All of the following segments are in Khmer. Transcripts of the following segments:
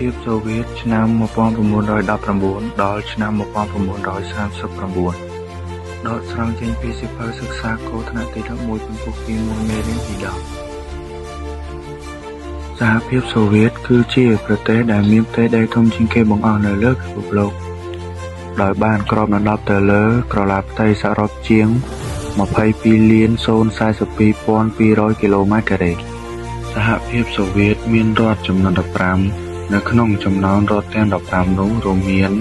ភាពសូវៀតឆ្នាំ1919ដល់ឆ្នាំ1939ដកស្រង់ចេញពីសៀវភៅសិក្សាគោលថ្នាក់ទី11ជំពូកទី1មេរៀនទី10សហភាពសូវៀតគឺជាប្រទេសដែលមានផ្ទៃដីធំជាងគេបង្អស់នៅលើពិភពលោកដោយបានគ្របដណ្ដប់ទៅលើក្រឡាផ្ទៃសរុបជាង 22,042,200 គីឡូម៉ែត្រការ៉េសហភាពសូវៀតមានរដ្ឋចំនួន15នៅក្នុងចំណោមរដ្ឋទាំង15នោះរួមមាន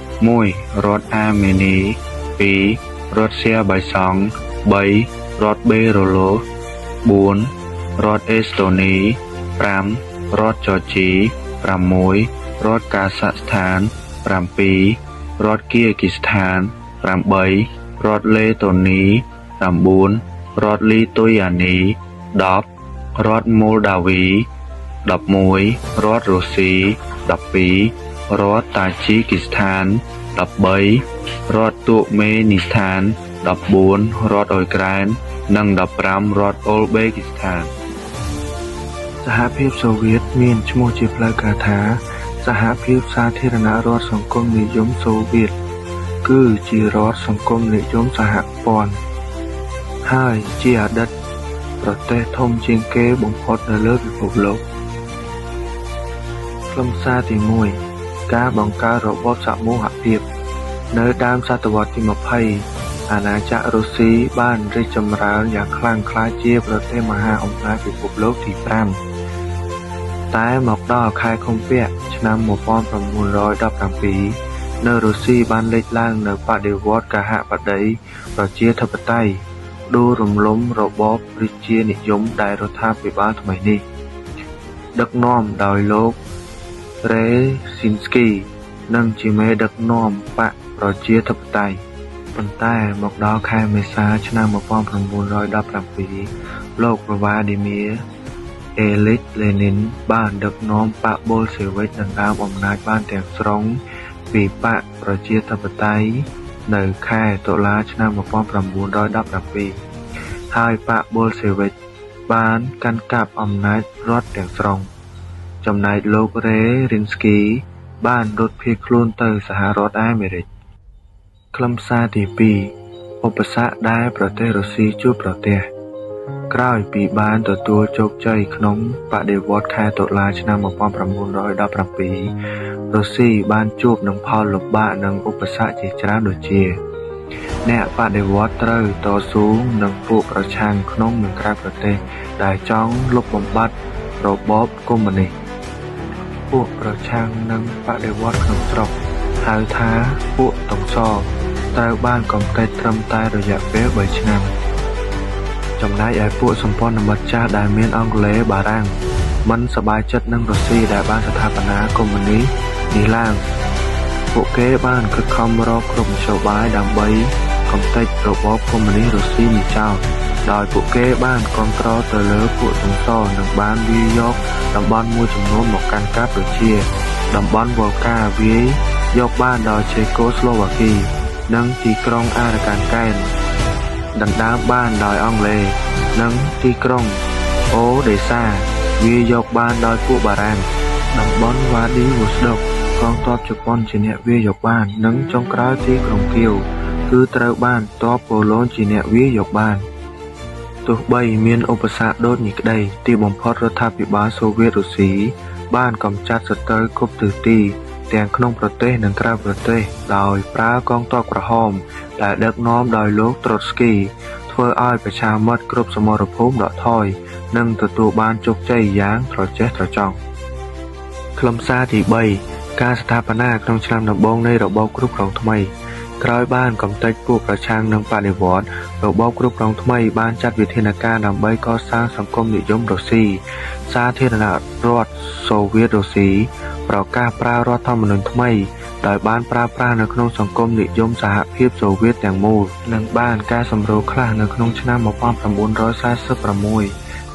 1រដ្ឋអាមេនី2រដ្ឋស៊ែបៃសង់3រដ្ឋបេរ៉ូឡូ4រដ្ឋអេស្តូនី5រដ្ឋចរជី6រដ្ឋកាសាក់ស្ថាន7រដ្ឋគៀគីស្ថាន8រដ្ឋលេតូនី9រដ្ឋលីទុយអានី10រដ្ឋម៉ូលដាវី11រដ្ឋរុស្ស៊ី12រដ្ឋតាជីគីស្ថាន13រដ្ឋទួមេនីស្ថាន14រដ្ឋអ៊ុយក្រែននិង15រដ្ឋអ៊ុលបេគីស្ថានសហភាពសូវៀតមានឈ្មោះជាផ្លូវការថាសហភាពសាធារណរដ្ឋសង្គមនិយមសូវៀតគឺជារដ្ឋសង្គមនិយមសហព័ន្ធហើយជាអតីតប្រទេសធំជាងគេបំផុតនៅលើពិភពលោកខ្លឹមសារទី1ការបង្កើតរបបសមូហភាពនៅដើមសតវត្សទី20អាណាចក្ររុស្ស៊ីបានរីកចម្រើនយ៉ាងខ្លាំងក្លាជាប្រទេសមហាអំណាចពិភពលោកទី5តែមកដល់ខែកុម្ភៈឆ្នាំ1917នៅរុស្ស៊ីបានលេចឡើងនៅបដិវត្តន៍គហបតីប្រជាធិបតេយ្យដួលរំលំរបបរាជានិយមដែលរដ្ឋាភិបាលថ្មីនេះដឹកនាំដោយលោករេស៊ីនស្គីនិងជាមេដឹកនាំបក្សប្រជាធិបតេយ្យប៉ុន្តែមកដល់ខែមេសាឆ្នាំ1917លោកវ៉ាឌីមៀអេលីចលេនីនបានដឹកនាំបក្សប៊ុលសេវិកដណ្ដើមអំណាចបានទាំងស្រុងពីបក្សប្រជាធិបតេយ្យនៅខែតុលាឆ្នាំ1917ហើយបក្សប៊ុលសេវិកបានកាន់កាប់អំណាចរដ្ឋទាំងស្រុងចំណែកលោករេរីនស្គីបានរត់ភៀសខ្លួនទៅសហរដ្ឋអាមេរិកខ្លឹមសារទី2ឧបសគ្គដែលប្រទេសរុស្ស៊ីជួបប្រទះក្រោយពីបានទទួលជោគជ័យក្នុងបដិវត្តន៍ខែតុលាឆ្នាំ1917រុស្ស៊ីបានជួបនឹងផលលំបាកនិងឧបសគ្គជាច្រើនដូចជាអ្នកបដិវត្តន៍ត្រូវតស៊ូនឹងពួកប្រឆាំងក្នុងនិងក្រៅប្រទេសដែលចង់លុបបំបាត់របបកុម្មុយនីស្តពួកប្រឆាំងនឹងបដិវត្តន៍ក្នុងស្រុកហៅថាពួកតុងសត្រូវបានកម្ទេចត្រឹមតែរយៈពេល3ឆ្នាំចំណែកឯពួកសម្ព័ន្ធមិត្តចាស់ដែលមានអង់គ្លេសបារាំងមិនសប្បាយចិត្តនឹងរុស្ស៊ីដែលបានស្ថាបនាកុម្មុយនីស្តនេះឡើងពួកគេបានខិតខំរកគ្រប់មធ្យោបាយដើម្បីកម្ទេចរបបកុម្មុយនីស្តរុស្ស៊ីនេះចោលដោយពួកគេបានគាំទ្រទៅលើពួកតុងសនិងបានវាយយកតំបន់មួយចំនួនមកកាន់កាប់ដូចជាតំបន់វ៉ូកាវាយយកបានដោយឆេកូស្លូវ៉ាគីនិងទីក្រុងអារកានកែនដណ្ដើមបានដោយអង់គ្លេសនិងទីក្រុងអូដេសាវាយយកបានដោយពួកបារាំងតំបន់វ៉ាឌីវូស្តុកកងទ័ពជប៉ុនជាអ្នកវាយយកបាននិងចុងក្រោយទីក្រុងគៀវគឺត្រូវបានទ័ពប៉ូឡូញជាអ្នកវាយយកបានទោះបីមានឧបសគ្គដូចនេះក្តីទីបំផុតរដ្ឋាភិបាលសូវៀតរុស្ស៊ីបានកម្ចាត់សត្រូវគ្រប់ទិសទីទាំងក្នុងប្រទេសនិងក្រៅប្រទេសដោយប្រើកងទ័ពក្រហមដែលដឹកនាំដោយលោកត្រុតស្គីធ្វើឲ្យប្រជាមិត្តគ្រប់សមរភូមិដកថយនិងទទួលបានជោគជ័យយ៉ាងត្រចេះត្រចង់ខ្លឹមសារទី3ការស្ថាបនាក្នុងឆ្នាំដំបូងនៃរបបគ្រប់គ្រងថ្មីក្រោយបានកម្ទេចពួកប្រឆាំងនឹងបដិវត្តន៍របបគ្រប់គ្រងថ្មីបានចាត់វិធានការដើម្បីកសាងសង្គមនិយមរុស្ស៊ីសាធារណរដ្ឋសូវៀតរុស្ស៊ីប្រកាសប្រើរដ្ឋធម្មនុញ្ញថ្មីដោយបានប្រើប្រាស់នៅក្នុងសង្គមនិយមសហភាពសូវៀតទាំងមូលនិងបានកែសម្រួលខ្លះនៅក្នុងឆ្នាំ1946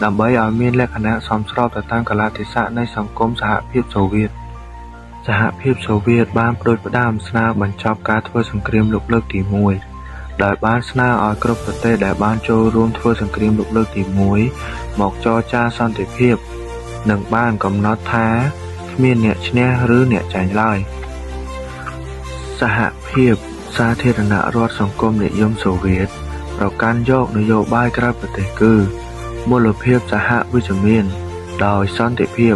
ដើម្បីឲ្យមានលក្ខណៈសមស្របទៅតាមកាលៈទេសៈនៃសង្គមសហភាពសូវៀតសហភាពសូវៀតបានផ្ដួចផ្ដើមស្នើបញ្ចប់ការធ្វើសង្គ្រាមលោកលើកទី1ដោយបានស្នើឲ្យគ្រប់ប្រទេសដែលបានចូលរួមធ្វើសង្គ្រាមលោកលើកទី1មកចរចាសន្តិភាពនិងបានកំណត់ថា គ្មានអ្នកឈ្នះឬអ្នកចាញ់ឡើយសហភាពសាធារណរដ្ឋសង្គមនិយមសូវៀតប្រកាន់យកនយោបាយក្រៅប្រទេសគឺមូលភាពសហវិជ្ជមានដោយសន្តិភាព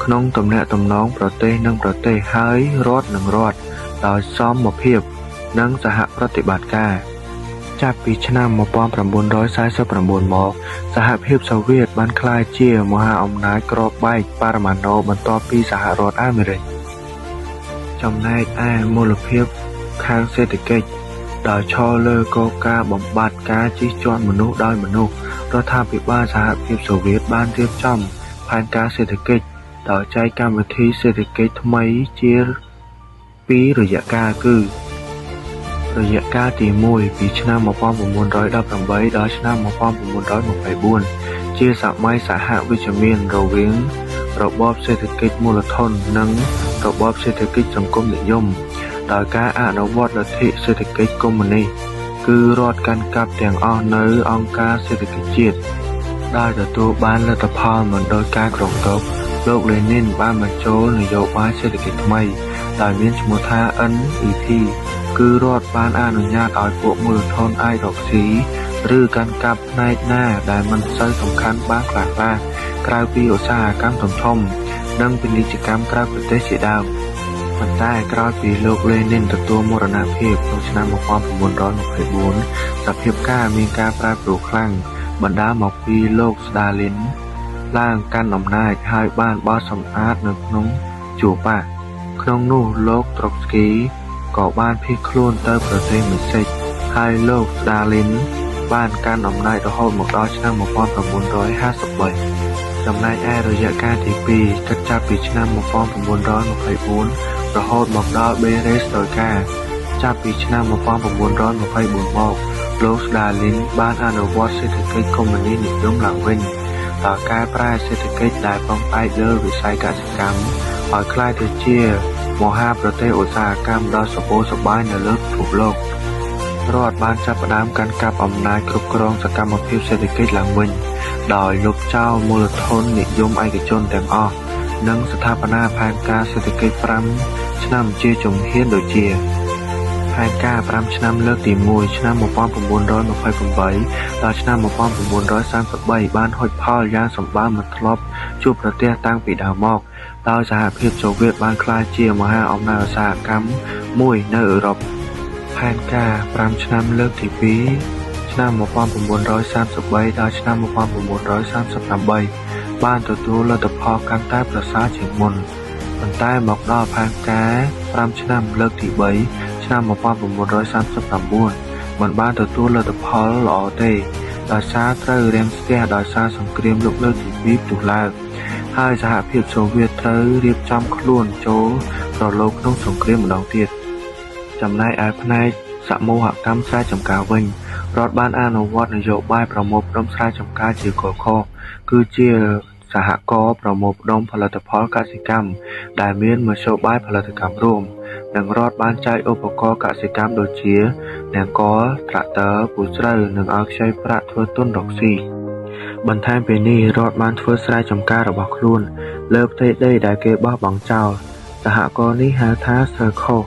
ក្នុងទំនាក់ទំនងប្រទេសនិងប្រទេសហើយរដ្ឋនិងរដ្ឋដោយសមភាពនិងសហប្រតិបត្តិការចាប់ពីឆ្នាំ1949មកសហភាពសូវៀតបានក្លាយជាមហាអំណាចគ្រាប់បែកបរមាណូបន្ទាប់ពីសហរដ្ឋអាមេរិកចំណែកឯមូលភាពខាងសេដ្ឋកិច្ចដោយឈរលើគោលការណ៍បំបត្តិការជិះជាន់មនុស្សដោយមនុស្សរដ្ឋាភិបាលសហភាពសូវៀតបានរៀបចំផែនការសេដ្ឋកិច្ចដោយចែកកម្មវិធីសេដ្ឋកិច្ចថ្មីជាពីររយៈកាលគឺរយៈកាលទី1ពីឆ្នាំ1918ដល់ឆ្នាំ1924ជាសម័យសហវិជ្ជមានរវាងរបបសេដ្ឋកិច្ចមូលធននិងរបបសេដ្ឋកិច្ចសង្គមនិយមដោយការអនុវត្តលទ្ធិសេដ្ឋកិច្ចកុម្មុយនីស្តគឺរដ្ឋកាន់កាប់ទាំងអស់នៅអង្គការសេដ្ឋកិច្ចជាតិដោយទទួលបានលទ្ធផលមិនដូចការគ្រោងទុកលោកលេនីនបានបញ្ចូលនយោបាយសេដ្ឋកិច្ចថ្មីដោយមានឈ្មោះថា NEP គឺរដ្ឋបានអនុញ្ញាតឲ្យពួកមូលធនអាចរកស៊ីឬកាន់កាប់ផ្នែកណាដែលមិនសូវសំខាន់បានខ្លះៗក្រៅពីឧស្សាហកម្មធំៗនិងពាណិជ្ជកម្មក្រៅប្រទេសជាដើមប៉ុន្តែក្រោយពីលោកលេនីនទទួលមរណភាពក្នុងឆ្នាំ1924សភាពការណ៍មានការប្រែប្រួលខ្លាំងបណ្ដាលមកពីលោកស្តាលីនឡើងកាន់អំណាចហើយបានបោសសម្អាតនៅក្នុងជួរបក្សក្នុងនោះលោកត្រុកស្គីក៏បានភៀសខ្លួនទៅប្រទេសមិចស៊ិកហើយលោកស្តាលីនបានកាន់អំណាចរហូតមកដល់ឆ្នាំ1953ចំណែកឯរយៈកាលទី2គិតចាប់ពីឆ្នាំ1924រហូតមកដល់បេរេស្ត្រុយកាចាប់ពីឆ្នាំ1924មកលោកស្តាលីនបានអនុវត្តសេដ្ឋកិច្ចកុម្មុយនីស្តនិយមឡើងវិញដោយកែប្រែសេដ្ឋកិច្ចដែលពឹងផ្អែកលើវិស័យកសិកម្មឲ្យក្លាយទៅជាមហាប្រទេសឧស្សាហកម្មដ៏សម្បូរសប្បាយនៅលើពិភពលោករដ្ឋបានចាប់ផ្ដើមកាន់កាប់អំណាចគ្រប់គ្រងសកម្មភាពសេដ្ឋកិច្ចឡើងវិញដោយលុបចោលមូលធននិយមឯកជនទាំងអស់និងស្ថាបនាផែនការសេដ្ឋកិច្ច5ឆ្នាំជាជំហានដូចជាផែនការ5ឆ្នាំលើកទី1ឆ្នាំ1928ដល់ឆ្នាំ1933បានហុចផលយ៉ាងសម្បើមមិនធ្លាប់ជួបប្រទះតាំងពីដើមមកដោយសហភាពសូវៀតបានក្លាយជាមហាអំណាចឧស្សាហកម្មមួយនៅអឺរ៉ុបផែនការ5ឆ្នាំលើកទី2ឆ្នាំ1933ដល់ឆ្នាំ1938បានទទួលលទ្ធផលកាន់តែប្រសើរជាងមុនប៉ុន្តែមកដល់ផែនការ5ឆ្នាំលើកទី3ឆ្នាំ1939មិនបានទទួលលទ្ធផលល្អទេដោយសារត្រូវរាំងស្ទះដោយសារសង្គ្រាមលោកលើកទី2ផ្ទុះឡើងហើយសហភាពសូវៀតត្រូវរៀបចំខ្លួនចូលប្រឡូកក្នុងសង្គ្រាមម្ដងទៀតចំណែកឯផ្នែកសមូហកម្មស្រែចម្ការវិញរដ្ឋបានអនុវត្តនយោបាយប្រមូលផ្ដុំស្រែចម្ការជាកលខគឺជាសហករណ៍ប្រមូលផ្ដុំផលិតផលកសិកម្មដែលមានមធ្យោបាយផលិតកម្មរួមនិងរដ្ឋបានចែកឧបករណ៍កសិកម្មដូចជានង្គ័លត្រាក់ទ័រពូជស្រូវនិងឲ្យខ្ចីប្រាក់ធ្វើទុនរកស៊ីបន្ថែមពីនេះរដ្ឋបានធ្វើស្រែចម្ការរបស់ខ្លួនលើផ្ទៃដីដែលគេបោះបង់ចោលសហករណ៍នេះហៅថាស្រូវខុស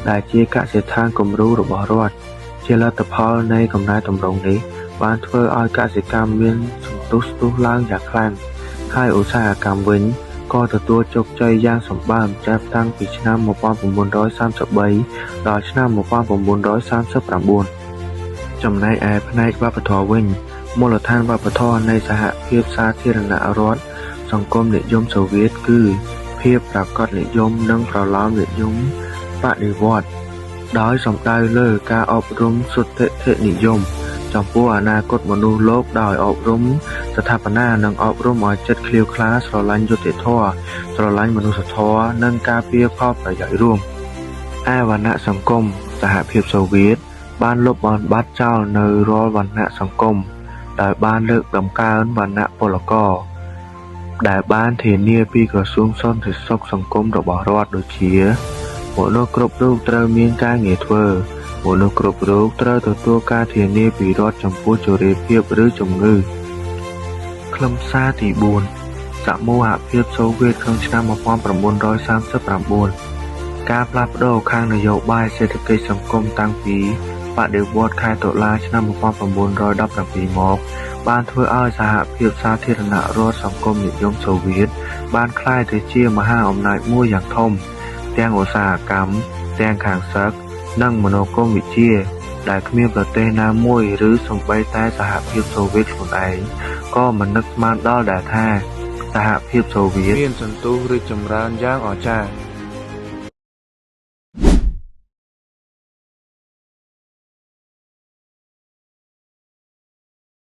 ដែលជាកសិដ្ឋានគំរូរបស់រដ្ឋជាលទ្ធផលនៃកំណែទម្រង់នេះបានធ្វើឲ្យកសិកម្មមានសន្ទុះស្ទុះឡើងយ៉ាងខ្លាំងហើយឧស្សាហកម្មវិញក៏ទទួលជោគជ័យយ៉ាងសម្បើមចាប់តាំងពីឆ្នាំ1933ដល់ឆ្នាំ1939ចំណែកឯផ្នែកវប្បធម៌វិញមូលដ្ឋានវប្បធម៌នៃសហភាពសាធារណរដ្ឋសង្គមនិយមសូវៀតគឺភាពប្រាកដនិយមនិងប្រលោមនិយមបដិវត្តន៍ដោយសំដៅលើការអប់រំសុទិដ្ឋិនិយមចំពោះអនាគតមនុស្សលោកដោយអប់រំស្ថាបនានិងអប់រំឲ្យចិត្តឃ្លាវខ្លាស្រឡាញ់យុត្តិធម៌ស្រឡាញ់មនុស្សធម៌និងការពារផលប្រយោជន៍រួមឯវណ្ណៈសង្គមសហភាពសូវៀតបានលុបបំបាត់ចោលនៅរាល់វណ្ណៈសង្គមដោយបានលើកតម្កើងវណ្ណៈពលករដែលបានធានាពីក្រសួងសន្តិសុខសង្គមរបស់រដ្ឋដូចជាមនុស្សគ្រប់រូបត្រូវមានការងារធ្វើមនុស្សគ្រប់រូបត្រូវទទួលការធានាពីរដ្ឋចំពោះជរាភាពឬជំងឺខ្លឹមសារទី4 សមូហភាពសូវៀតក្នុងឆ្នាំ1939ការផ្លាស់ប្ដូរខាងនយោបាយសេដ្ឋកិច្ចសង្គមតាំងពីបដិវត្តន៍ខែតុលាឆ្នាំ1917មកបានធ្វើឲ្យសហភាពសាធារណរដ្ឋសង្គមនិយមសូវៀតបានក្លាយទៅជាមហាអំណាចមួយយ៉ាងធំទាំងឧស្សាហកម្មទាំងខាងសឹកនិងមនោគមវិជ្ជាដែលគ្មានប្រទេសណាមួយឬសូម្បីតែសហភាពសូវៀតខ្លួនឯងក៏មិននឹកស្មានដល់ដែរថាសហភាពសូវៀតមានសន្ទុះរីកចម្រើនយ៉ាងអស្ចារ្យ។